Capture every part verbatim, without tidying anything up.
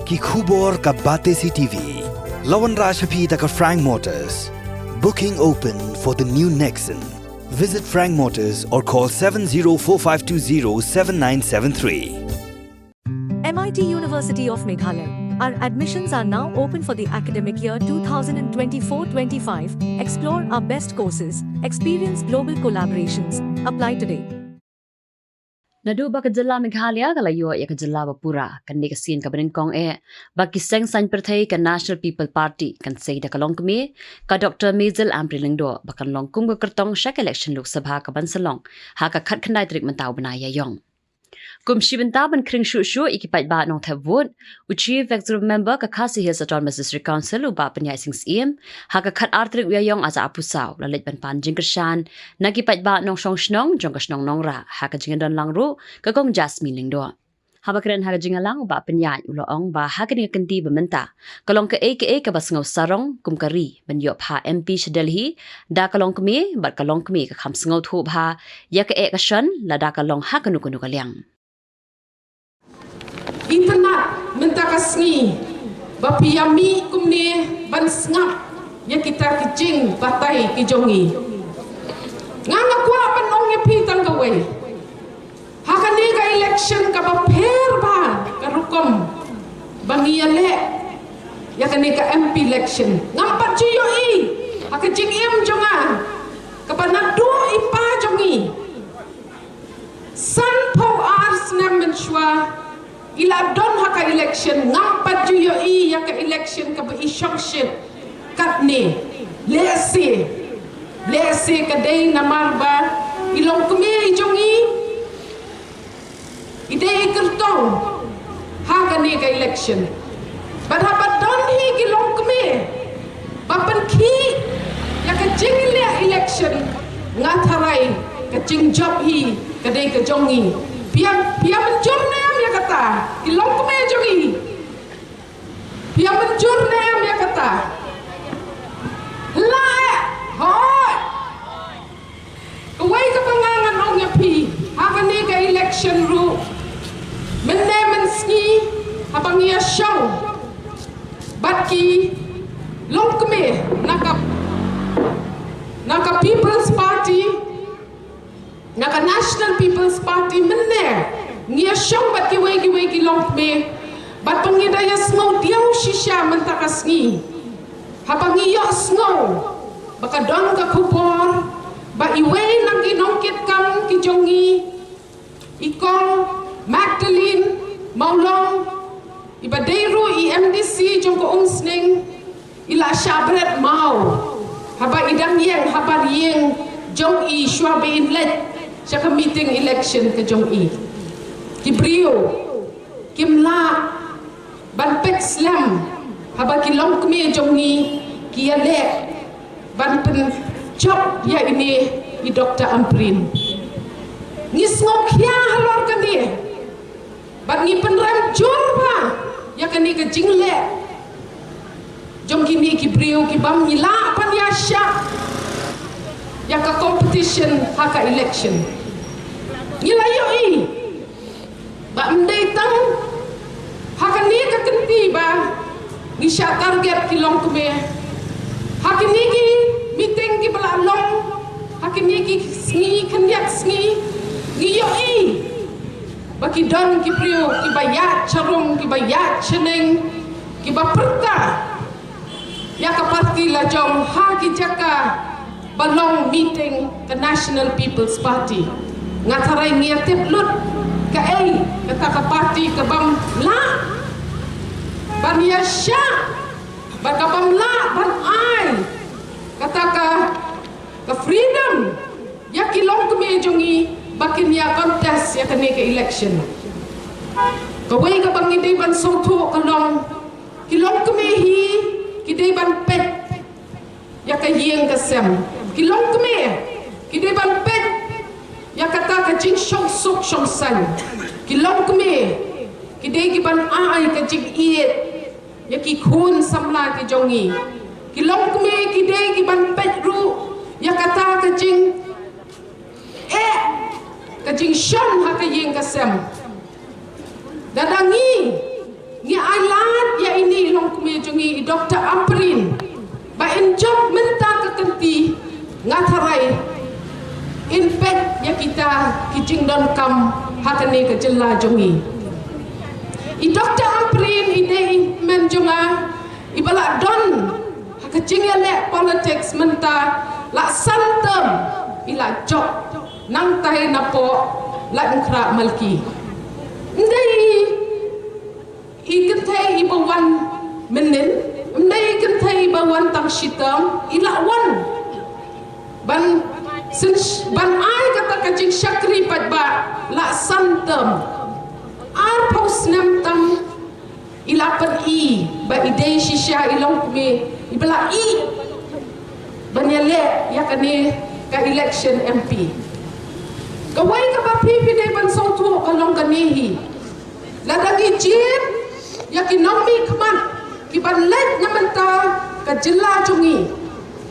Ki khubor ka Batesi T V. La wanrah sha phi da ka Frank Motors. Booking open for the new Nexon. Visit Frank Motors or call seven zero four five two zero seven nine seven three. M I T University of Meghalaya. Our admissions are now open for the academic year twenty twenty-four twenty-five. Explore our best courses, experience global collaborations. Apply today. Naduh ba ka jylla Meghalaya ka la ïoh ïa ka jylla ba pura, kane ka sien kaba nyngkong eh ba ki seng saiñ pyrthei ka National People Party kan sei da ka longkmie ka Doctor Maisel Ampareen Lyngdoh ba kan long kum ka kyrtong sha ka election Lok Sabha ka ban sa long ha ka khatkhyndai tarik mynta u bnai Ïaïong. Kum shi bynta ban khring shuh shuh ïa ki paidbah nongthep vote, u Chief Executive Member ka Khasi Hills Autonomous District Council u Bah Pynïaid Sing Syiem, ha ka khatar tarik u Ïaïong ar hajar arphew saw, u la leit ban pan jingkyrshan na ki paidbah nongshong shnong jong ka shnong Nongrah, ha ka jingdon lang ruh ka Kong Jasmine Lyngdoh. Haba kren ha ka jingïalang, u Bah Pynïaid u la ong ba ha kane ka kynti ba mynta ka long kaei kaei kaba sngew sarong kum ka ri ban ïoh phah M P sha Delhi da ka longkmie, bad ka longkmie ka kham sngewthuh bha ïa kaei ka shon lada ka long ha kano kano ka liang. Itynnad mynta ka sngi ba phi ïa mih kumne ban sngap ïa kita ki jingbatai ki jong ngi. Nga nga kwah ban ong ïa phi tang kawei. Ha kane ka election kaba pher bha ka rukom ba ngi ïaleh ïa kane ka M P election, ngam pat ju ïohi ha ka jingim jong nga kaba naduh i pa jong ngi sanphew ar snem mynshuwa i la don ha ka election, ngam pat ju ïohi ïa ka election kaba i shongshit katne. Lehse, lehse ka dei namar ba i longkmie i jong ngi i dei i kyrtong ha kane ka election. Bad haba don hi ki longkmie ba pynkhih ïa ka jingleh election, nga tharai ka jingjop hi ka dei ka jong ngi. Phi ïa, phi ïa mynjur ne em ïa kata, ki longkmie jong ngi? Phi ïa mynjur ne em ïa kata? Hooid, hooid. Kawei kaba nga ngan ong ïa phi, ha kane ka election ruh, mynne mynsngi haba ngi ïa shong bad ki longkmie na ka, na ka People's Party, na ka National People's Party mynne ngi ïa shong bad kiwei kiwei ki longkmie, bad ba ngi da ïa sngew diaw shisha mynta ka sngi haba ngi ïohsngew ba ka don ka khubor ba iwei na ki nongkitkam ki jong ngi, i Kong Magdalene Mawlong, iba dei ruh i M D C jong ka Umsning, i la shah bret maw haba i dang ïeng habar ïing jong i shuwa ba in leit sha ka meeting election ka jong i. Ki briew kim lah ban peit slem haba ki longkmie jong ngi ki ïaleh ban pynjop ïa ine i Doctor Ampareen. Ngi sngewkhia halor kane bad ngi pynrem jur bha ïa kane ka jingleh jong kine ki briew ki bym lah ban ïa shah ïa ka competition ha ka election. Ngi la ïohi ba ym dei tang ha kane ka kynti ba ngi shah target ki longkmie. Ha kine ki meeting kiba la long ha kine ki sngi khyndiat sngi, ngi ïohi ba ki don ki briew kiba ïaid sharum, kiba ïaid shaneng, kiba pyrta ïa ka party lajong ha ki jaka ba long meeting ka National People's Party. Nga tharai ngi ïa tip lut kaei kata ka party ka bym lah ban ïa shah, ba ka bym lah ban ai kata ka, ka freedom ïa ki longkmie jong ngi ba kin ïa contest ïa kane ka election. Kawei kaba ngi dei ban sngewthuh ka long, ki longkmie hi ki dei ban peit ïa ka ïing ka sem. Ki longkmie ki dei ban peit ïa kata ka jingshongsuk shongsaiñ. Ki longkmie ki dei ki ban ai ka jingïeit ïa ki khun samla ki jong ngi. Ki longkmie ki dei ki ban peit ruh ïa kata ka jing eh, ka jingshon ha ka ïing ka sem. Lada ngi, ngi ai lad Doctor Ampareen, ba in jop mynta ka kynti, nga tharai in peit ïa kita ki jingdonkam ha kane ka jylla jong ngi. I Doctor Ampareen i dei i hynmen jong nga, i ba la don ha ka jingïaleh politics mynta la san term i la jop, nangtai napoh Laitumkhrah Malki. Ym dei i kynthei i ba wan mynnin, ym dei i kynthei i ba wan tang shi term, i la wan ban syn, ban ai kata ka jingshakri paidbah la san term. Arphew snem tam i la pyni ba i dei shisha i longkmie i ba la ïeh ban ïaleh ïa kane ka election M P. Kawei kaba phi phi dei ban sngewthuh ka long kane hi. Lada ngi jied ïa ki nongmihkhmat ki ban leit na mynta ka jylla jong ngi,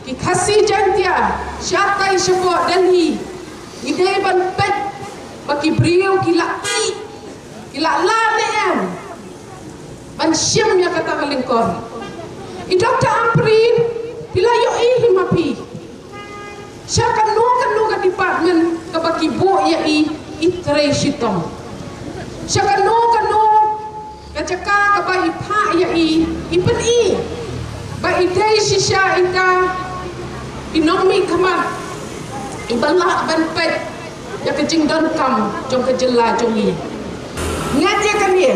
ki Khasi Jaiñtia, shatai shapoh Delhi, ngi dei ban peit ba ki briew ki la ïeh, ki la lah ne em ban shim ïa kata ka lyngkor. I Doctor Ampareen, phi la ïohi hi ma phi, sha kano kano ka department kaba ki buh ïa i, i trei shitom. Sha kano kano ka jaka kaba i phah ïa i, i pyni ba i dei shisha ita i nongmihkhmat i ba lah ban peit ïa ka jingdonkam jong ka jylla jong ngi. Ngat ïa kane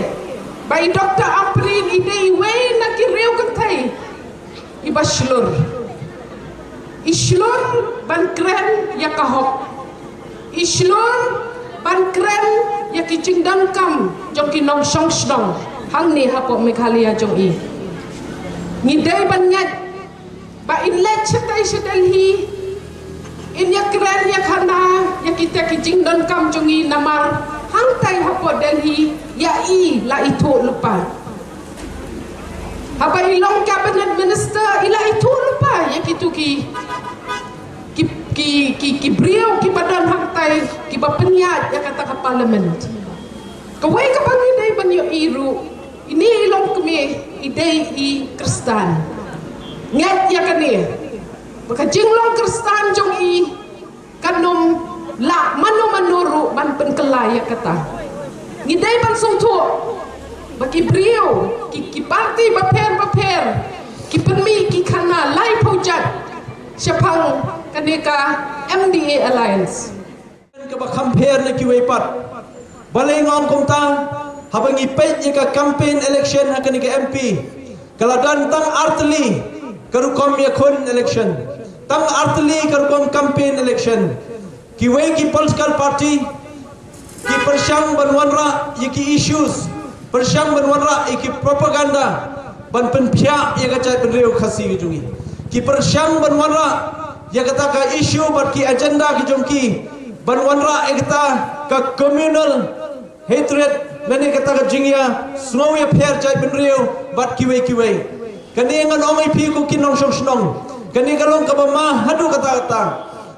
ba i Doctor Ampareen i dei iwei na ki riew kynthei i ba shlur, i shlur ban kren ïa ka hok, i shlur ban kren ïa ki jingdonkam jong ki nongshong shnong hangne hapoh Meghalaya jong i. Ngi dei ban ngeit ba in leit shatai sha Delhi, in ïakren ïakhana ïa kita ki jingdonkam jong i, namar hangtai hapoh Delhi ïa i la ithuh lypa. Haba i long cabinet minister i la ithuh lypa ïa kitu ki, ki, ki, ki, ki briew kiba don hangtai kiba pynïaid ïa kata ka parliament. Kawei kaba ngi dei ban ïohi ruh, ine i longkmie i dei i Khristan. Ngeit ïa kane ba ka jinglong Khristan jong i kan ym lah mano mano ruh ban pynkylla ïa kata. Ngi dei ban sngewthuh ba ki briew, ki, ki parti bapher bapher ki pynmih ki khana laiphew jait shaphang kane ka M D A Alliance. Kaba kham pher na kiwei pat. Balei nga ong kumta? Haba ngi peit ïa ka campaign election ha kane ka M P, ka la don tang artylli ka rukom ïakhun election, tang artylli ka rukom campaign election. Kiwei ki political party ki pyrshang ban wanrah ïa ki issues, pyrshang ban wanrah ïa ki propaganda ban pynphiah ïa ka jaitbynriew Khasi ka jong ngi. Ki pyrshang ban wanrah ïa kata ka issue bad ki agenda ki jong ki ban wanrah ïa kata ka communal hatred, lane kata ka jingïasngew ïapher jaitbynriew bad kiwei kiwei. Kane ngan ong ïa phi ko ki nongshong shnong, kane ka long kaba ma haduh katta katta.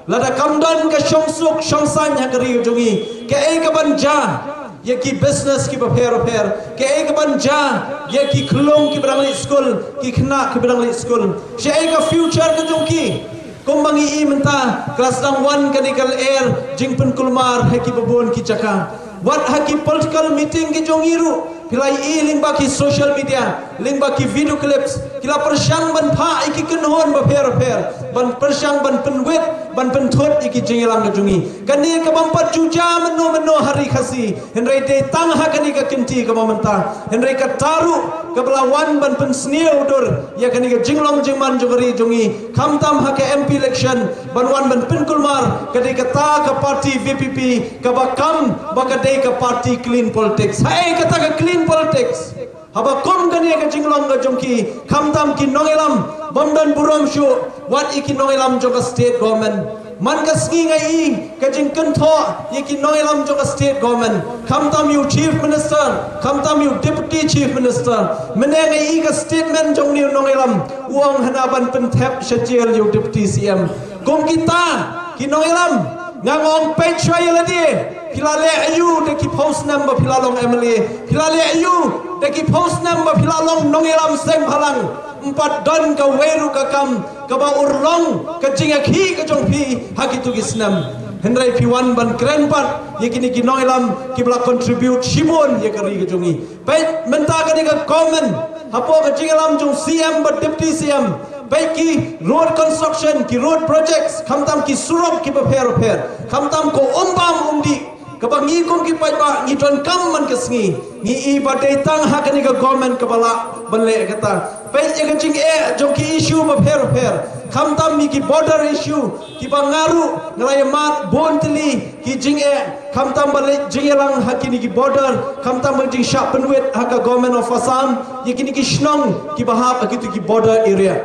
Lada kam don ka shongsuk shongsaiñ ha ka ri ka jong ngi, kaei kaban jia ïa ki business kiba pher bapher? Kaei kaban jia ïa ki khyllung kiba dang leit skul, ki khynnah kiba dang leit skul? Shaei ka future ka jong ki? Kumba ngi i mynta, ka la sdang wan kane ka lyer jingpynkulmar ha kiba bun ki jaka. Wat ha ki political meeting ki jong ngi ruh, phi la i lyngba ki social media, lyngba ki video clips, ki la pyrshang ban phah ïa ki kynhun bapher bapher, ban pyrshang ban pynwit, ban pynthut ïa ki jingïalang ka jong ngi. Kane ka bym pat ju jia mynno mynno ha ri Khasi, hynrei dei tang ha kane ka kynti kaba mynta. Hynrei kata ruh kaba la wan ban pynsniew dur ïa kane ka jinglong jingman jong ka ri jong ngi, khamtam ha ka M P election, ban wan ban pynkulmar, ka dei kata ka party V P P kaba kam ba ka dei ka party clean politics. Haei kata ka clean politics? Haba kum kane ka jinglong ka jong ki, khamtam ki nongïalam bym don burom shuh, wat ïa ki nongïalam jong ka state government. Man ka sngi nga i ka jingkynthoh ïa ki nongïalam jong ka state government, khamtam ïa u chief minister, khamtam ïa u deputy chief minister. Mynne nga i ka statement jong une u nongïalam, u ong hana ban pynthep sha jail ïa u deputy C M. Kum kita ki nongïalam, nga ong peit shuwa ïa lade, phi la leh aïu da ki phew snem ba phi la long M L A? Phi la leh aïu da ki phew snem ba phi la long nongïalam seng bhalang? Ym pat don kawei ruh ka kam kaba urlong ka jingïakhih ka jong phi ha kito ki snem. Hynrei phi wan ban kren pat ïa kine ki nongïalam kiba la contribute shibun ïa ka ri ka jong ngi. Peit mynta kane ka government, hapoh ka jingïalam jong C M bad Deputy C M, peit ki road construction, ki road projects, khamtam ki surok kiba pher pher, khamtam ka um bam um dih, kaba ngi kum ki paidbah ngi donkam man ka sngi. Ngi i ba dei tang ha kane ka government kaba lah ban leh kata. Peit ïa ka jingeh jong ki issue ba pher pher, khamtam ïa ki border issue kiba nga ruh nga la ïa mad bun tylli ki jingeh, khamtam ba leit jingïalang ha kine ki border, khamtam ba jingshah pynwit ha ka Government of Assam ïa kine ki shnong kiba hap ha kito ki border area.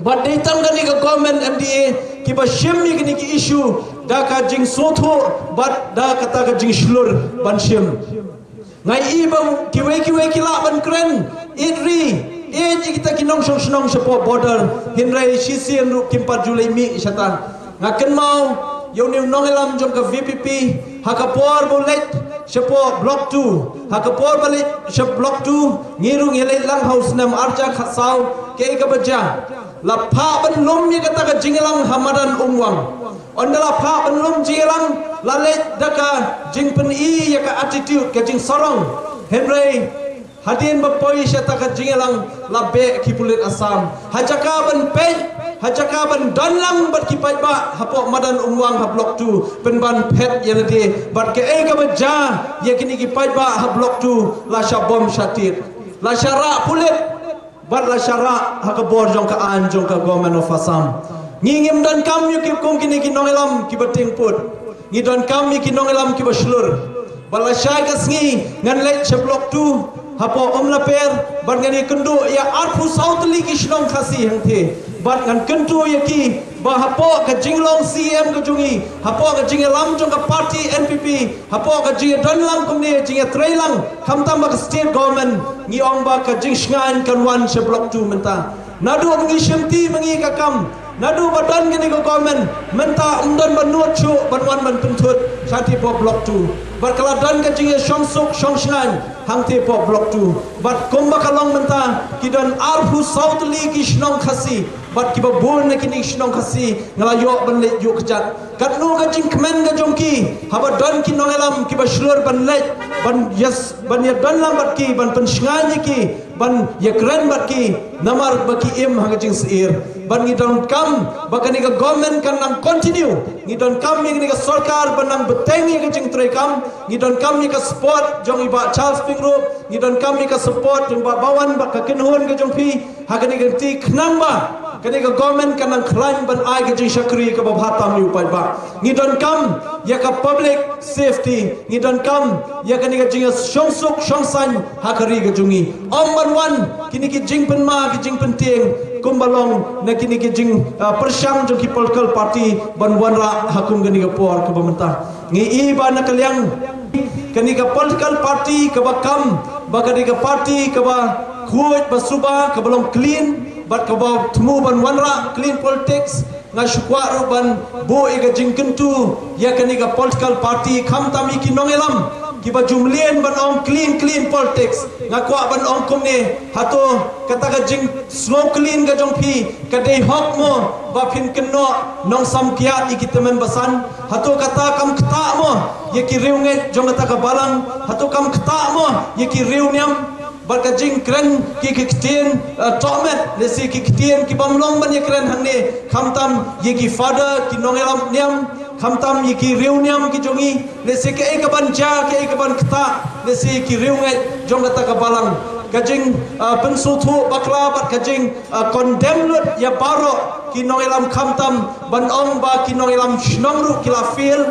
Bad dei tang kane ka government M D A kiba shim ïa kine ki issue da ka jingsngewthuh bad da kata ka jingshlur ban shim. Nga i ba kiwei kiwei ki lah ban kren, ïeit ri, ïeit ïa kita ki nongshong shnong shapoh border, hynrei shisien ruh kim pat ju leit mih shata. Nga kynmaw ïa une u nongïalam jong ka V P P, ha ka por ba u leit shapoh Block two, ha ka por ba leit sha Block two, ngi ruh ngi leit lang ha u snem arhajar khatsaw, kaei kaba jia? La phah ban lum ïa kata ka jingïalang ha madan Umwang. Ynda la phah ban lum jingïalang, la leit da ka jingpyni ïa ka attitude, ka jingsarong. Hynrei hadien ba poi shata ka jingïalang, la beh ki pulit Assam. Ha jaka ban peit, ha jaka ban don lang bad ki paidbah hapoh madan Umwang ha Block two, pynban phet ïa lade bad kaei kaba jia ïa kine ki paidbah ha Block two, la shah bom shah tied, la shah rah pulit bad la shah rah ha ka bor jong ka aiñ jong ka Government of Assam. Ngi ngim donkam ïa ki kum kine ki nongïalam kiba tieng put. Ngi donkam ïa ki nongïalam kiba shlur. Bad lashai ka sngi ngan leit sha Block two hapoh Umlaper bad ngan ïakynduh ïa arphew saw tylli ki shnong Khasi hangtei. Bad ngan kyntu ïa ki ba hapoh ka jinglong C M ka jong ngi, hapoh ka jingïalam jong ka party N P P, hapoh ka jingïadon lang kumne, jingïatrei lang, khamtam ba ka state government, ngi ong ba ka jingshngaiñ kan wan sha Block two mynta. Naduh ba ngi shimti ma ngi ka kam, naduh ba don kane ka government, mynta ym don ba nud shuh ban wan ban pynthut shatei hapoh Block two. Bad ka la don ka jingïashong suk shong shngaiñ hangtei hapoh Block two. Bad kumba ka long mynta, ki don arphew saw tylli ki shnong Khasi, bad kiba bun na kine ki shnong Khasi nga la ïoh ban leit ïuh kjat. Katno ka jingkmen ka jong ki haba don ki nongïalam kiba shlur ban leit, ban ïas, ban ïadon lang bad ki, ban pynshngaiñ ïa ki, ban ïakren bad ki, namar ba ki im ha ka jingsyier. Bad ngi donkam ba kane ka government kan nang continue. Ngi donkam ïa kane ka sorkar ban nang bteng ïa ka jingtrei kam. Ngi donkam ïa ka support jong i Bah Charles Pyngrope. Ngi donkam ïa ka support jong Bah Bawan bad ka kynhun ka jong phi ha kane ka kti, khnang ba kane ka government kan nang khlaiñ ban ai ka jingshakri kaba bha tam ïa u paidbah. Ngi donkam ïa ka public safety, ngi donkam ïa kane ka jingshong suk shong saiñ ha ka ri ka jong ngi. Ym ban wan kine ki jingpynma ki jingpyntieng kumba long na kine ki jing, ah, pyrshang jong ki political party ban wanrah ha kum kane ka por kaba mynta. Ngi i ba na ka liang kane ka political party kaba kam ba kane ka party kaba khuid ba suba, kaba long clean bad kaba thmu ban wanrah clean politics. Nga shu kwah ruh ban buh ïa ka jingkyntu ïa kane ka political party, khamtam ïa ki nongïalam kiba ju mlien ban ong clean, clean politics. Nga kwah ban ong kumne, hato kata ka jingsngew clean ka jong phi ka dei hok mo ba phin kynnoh nongsamkiat ïa ki tymmen basan? Hato kata kam ktah mo ïa ki riewngeit jong kata ka balang? Hato kam ktah mo ïa ki riewniam? Bad ka jingkren ki, ki ktien, eh, tohmet, lehse ki ktien ki bym long ban ïakren hangne, khamtam ïa ki father, ki nongïalam niam, khamtam ïa ki riewniam ki jong ngi, lehse kaei kaban jia, kaei kaban ktah, lehse ki riewngeit jong kata ka balang. Ka jing, eh, pynsngewthuh bakla bad ka jing, eh, condemn lut ïa baroh ki nongïalam, khamtam ban ong ba ki nongïalam shnong ruh ki la fail.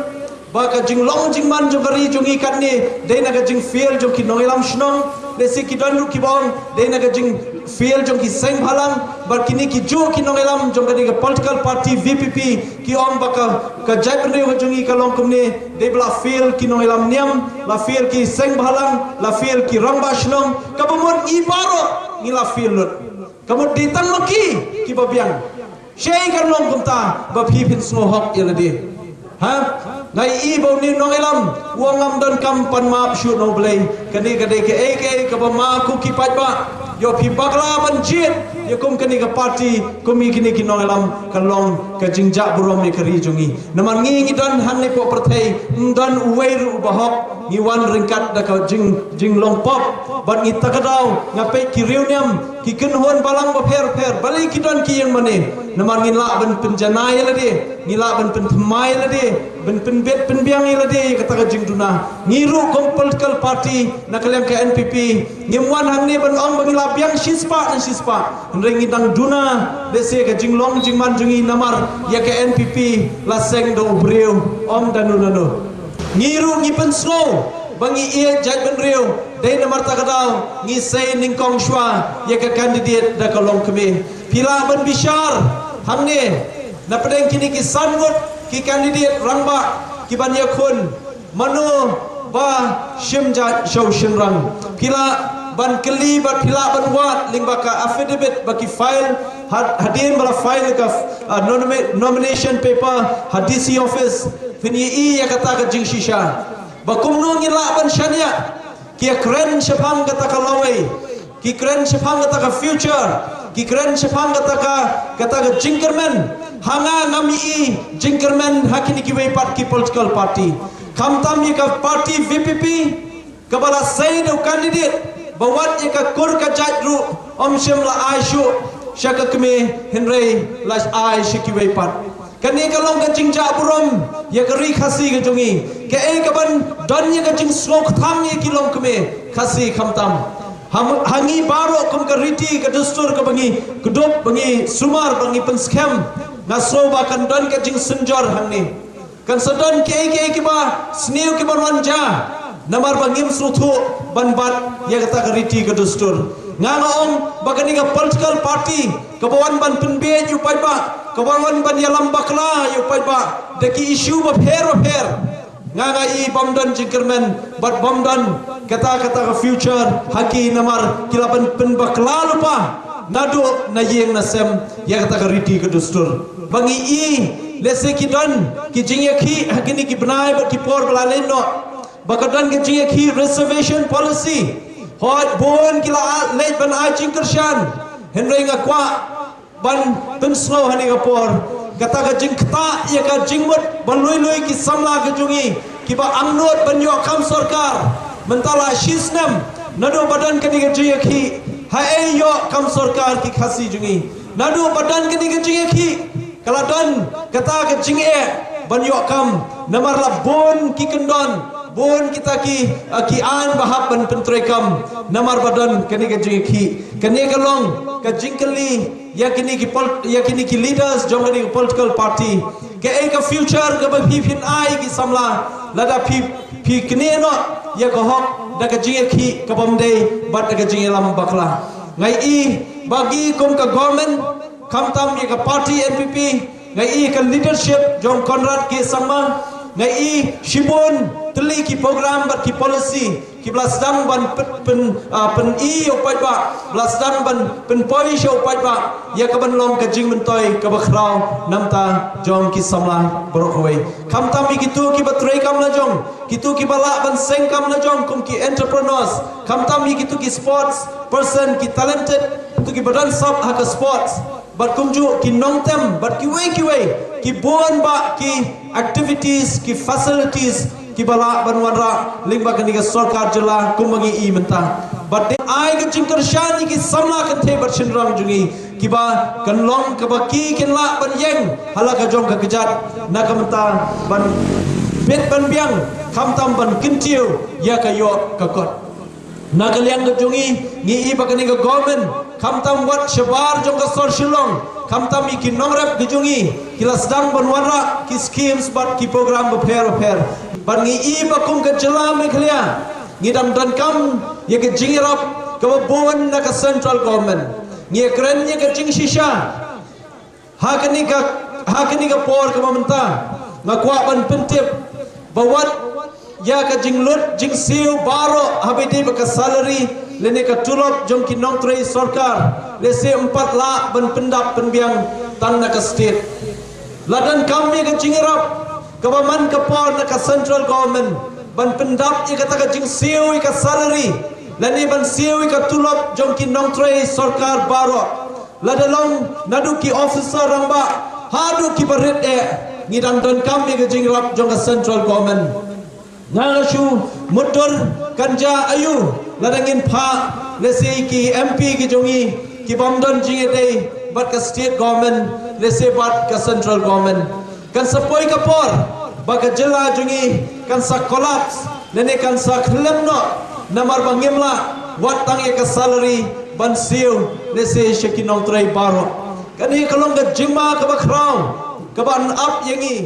Ba ka jinglong jingman jong ka ri jong ngi katne dei na ka jingfail jong ki nongïalam shnong, lehse ki don ruh kiba ong dei na ka jingfail jong ki seng bhalang. Bad kine ki juh ki nongïalam jong kane ka political party V P P ki ong ba ka, ka jaitbynriew ka jong ngi ka long kumne, dei ba la fail ki nongïalam niam, la fail ki seng bhalang, la fail ki rangbah shnong, kaba mut ngi baroh ngi la fail lut. Ka mut dei tang ma ki kiba biang. Shaei kan long kumta ba phi phin sngewhok ïa lade? Ha? Nga i ba une u nongïalam u ong ngam donkam pan map shuh na U Blei. Kane ka dei kaei kaei kaba ma ko ki paidbah Ïoh phi bakla ban jied ïa kum kane ka party, kum ïa kine ki nongïalam, ka long ka jingjah burom ïa ka ri jong ngi. Namar ngi ngi don hangne hapoh pyrthei, ym don uwei ruh uba hok. Ngi wan ryngkat da ka jing, jinglong pop. Bad ngi ta ka daw, nga peit ki riewniam, ki kynhun balang bapher bapher, balei ki don ki ïing mane. Namar ngi lah ban pynjanai ïa lade, ngi lah ban pynthymmai ïa lade, ban pynbit pynbiang ïa lade ïa kata ka jingduna. Ngi ruh kum political party na ka liang ka N P P, ngim wan hangne ban ong ba ngi la biang shispah ne shispah. Hynrei ngi dang duna lehse ka jinglong jingman jong ngi namar ïa ka N P P la seng da u briew, ym da nu na nu. Ngi ruh ngi pynsngew ba ngi ïeit jaitbynriew, dei namar ta ka daw ngi sei nyngkong shuwa ïa ka candidate da ka longkmie. Phi lah ban bishar hangne na pdeng kine ki san ngut ki candidate rangbah ki ban ïakhun mano ba shim jait sha u shynrang. Phi lah ban kylli bad phi lah ban wad lyngba ka affidavit ba ki file had-, hadien ba la file ka, uh, nomina-, nomination paper ha D C office. Phin ïohi ïa kata ka jingshisha ba kumno ngi lah ban shaniah. Ki ïa kren shaphang kata ka lawei, ki kren shaphang kata ka future, ki kren shaphang kata ka, kata ka jingkyrmen. Ha nga ngam ïohi jingkyrmen ha kine kiwei pat ki political party. Khamtam ïa ka party V P P kaba la sei da u candidate ba wat ïa ka kur ka jait ruh ym shym la ai shuh sha ka kmie, hynrei la ai sha kiwei pat. Kane ka long ka jingjah burom ïa ka ri Khasi ka jong ngi. Kaei kaban don ïa ka jingsngewkthang ïa ki longkmie Khasi khamtam. Ha, ha ngi baroh kum ka riti ka dustur kaba ngi kdup, ba ngi sumar, ba ngi pynskhem, nga sngew ba kan don ka jingsynjor hangne. Kan sa don kiei kiei kiba sniew kiba wan jia. Namar ba ngim sngewthuh ban bat ïa kata ka riti ka dustur. Nga nga ong ba kane ka political party kaba wan ban pynbieit ïa u paidbah, kaba wan ban ïalam bakla ïa u paidbah da ki issue bapher bapher. Nga nga i bym don jingkyrmen bad bym don kata, kata ka future ha ki, namar ki la ban pynbakla lypa naduh na ïing na sem ïa kata ka riti ka dustur. Ba ngi i lehse ki don ki jingïakhih ha kine ki bnai bad ki por ba la leit noh. Ba ka don ka jingïakhih reservation policy. Hooid, bun ki la leit ban ai jingkyrshan. Hynrei nga kwah ban pynsngew ha kane ka por, kata ka jingktah ïa ka jingmut ba lui lui ki samla ka jong ngi kiba angnud ban ïoh kam sorkar. Mynta la shi snem naduh ba don kane ka jingïakhih. Haei ïoh kam sorkar ki Khasi jong ngi? Naduh ba don kane ka jingïakhih ka la don kata ka jingeh ban ïoh kam, namar la bun ki kyndon, bun kita ki, eh, ki aiñ ba hap ban pyntreikam namar ba don kane ka jingïakhih. Kane ka long ka jingkylli ïa kine ki pol-, ïa kine ki leaders jong kane ka political party. Kaei ka future kaba phi phin ai ki samla lada phi, phi knieh noh ïa ka hok da ka jingïakhih kabym dei bad da ka jingïalam bakla? Nga i ba ngi kum ka government, khamtam ïa ka party N P P, nga i ka leadership jong Conrad K Sangma, nga i shibun tylli ki program bad ki policy kiba la sdang ban pyn, pyn, ah, pyni ïa u paidbah, ba la sdang ban pynpoi sha u paidbah ïa kaban long ka jingmyntoi kaba khraw na bynta jong ki samla baroh kawei. Khamtam ïa kito kiba treikam lajong, kito kiba lah ban seng kam lajong kum ki entrepreneurs, khamtam ïa kito ki sports person, ki talented, kito kiba don sap ha ka sports, bad kumjuh ki nongtem bad kiwei kiwei, ki bun bah ki activities, ki facilities kiba lah ban wanrah lyngba kane ka sorkar jylla kumba ngi i mynta. Bad dei ai ka jingkyrshan ïa ki samla kynthei bad shynrang jong ngi kiba kan long kaba ki kin lah ban ïeng ha la ka jong ka kjat na ka bynta ban bit ban biang, khamtam ban kyntiew ïa ka ïoh ka kot. Na ka liang ka jong ngi, ngi i ba kane ka government, khamtam wat shabar jong ka sor Shillong, khamtam ïa ki nongrep ka jong ngi ki la sdang ban wanrah ki schemes bad ki program bapher bapher. Bad ngi i ba kum ka jylla Meghalaya ngi dang donkam ïa ka jingïarap kaba bun na ka central government. Ngi ïakren ïa ka jingshisha. Ha kane ka, ha kane ka por kaba mynta nga kwah ban pyntip ba wat ïa ka jinglut jingsiew baroh haba ïadei bad ka salary lane ka tulop jong ki nongtrei sorkar, lehse ym pat lah ban pyndap pynbiang tang na ka state. La donkam ïa ka jingïarap kaba man ka por na ka central government ban pyndap ïa kata ka jingsiew ïa ka salary. lane ban siew ïa ka tulop jong ki nongtrei sorkar baroh, lada long naduh ki officer rangbah haduh ki barit eh, ngi dang donkam ïa ka jingïarap jong ka central government. Nga nga shu mutdur kan jia aïu lada ngin phah lehse ki M P ki jong ngi ki bym don jingïadei bad ka state government lehse bad ka central government. Kan sa poi ka por ba ka jylla jong ngi kan sa collapse lane kan sa khlem noh, namar ba ngim lah wat tang ïa ka salary ban siew lehse sha ki nongtrei baroh. Kane ka long ka jingma kaba khraw kaba an ap ïa ngi.